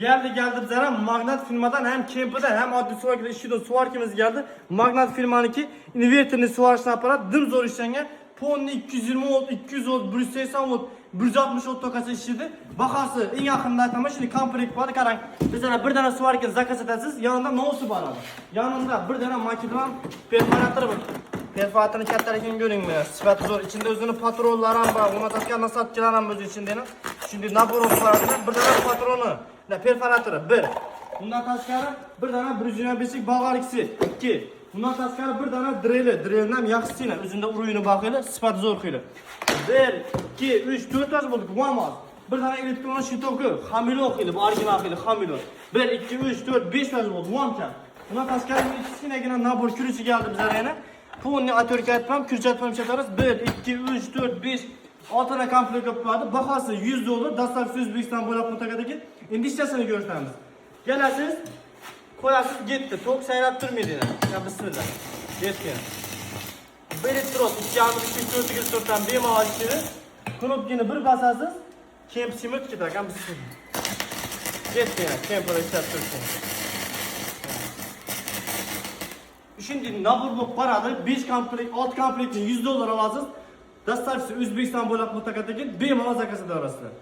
Geldi geldi bizlere Magnat firmadan hem Kemper'den hem oddiy сварка da ishlaydigan сварка miz geldi. Magnat firmaniki inverterli сварочный аппарат dim zo'r ishlangan. Полный 220 volt, 200 volt, 180 volt, 160 volt tokasi ishlaydi. Bahasi eng yaqinda aytaman, shuni komplekt bor. Qarang, bizlar bir dona сварка заказ etasiz, yonida nousi boradi. Yonida bir dona makina perforatori bor. Perforatorni kattaligini ko'ring mana, sifati zo'r. Ichida o'zini patronlari ham bor, undan tashqari насадка lar ham o'zi ichida. Shunday набор olib boradi. Bir dona patroni, perforatori bir. Bundan tashqari bir dona 125lik болгарка si 2. Bundan tashqari bir dona dreli, drelni ham yaxshisini o'zida uruyini boqinglar, sifati zo'r qildi. 1 2 3 4 ta bo'ldi, guvohmiz. Bir dona elektron щиток i, Hamilon qildi, bu original qildi, Hamilon. 1 2 3 4 5 ta bo'ldi, bu ham kam. Bundan tashqari kichkinagina набор ключ i keldi bizlarga yana. Полный отвёртка aytmam, ключ aytmam ishlatamiz. 1 2 3 4 5 6 ta komplekt bo'lib qoladi. Bahosi 100 dollar. Доставка O'zbekiston bo'ylab mutlaqadagi. Endi ishlasini ko'rsatamiz. Kelasiz, qo'yasiz, ketdi. Tok sayrab turmaydi yana. Ya bismillah. Ketdi. Elektron 2,5 3 4 4 dan bemalol ishlaydi. Knopkani bir bosasiz, kemp simit ketadi, ekan bismillah. Ketdi yana, kemper ishlab tursin. Shunday набор bo'lib boradi. 5 komplekt, 6 komplektni 100 dollar olasiz. Доставка si O'zbekiston bo'ylab mutlaqadagi bemalol заказ etaverasizlar.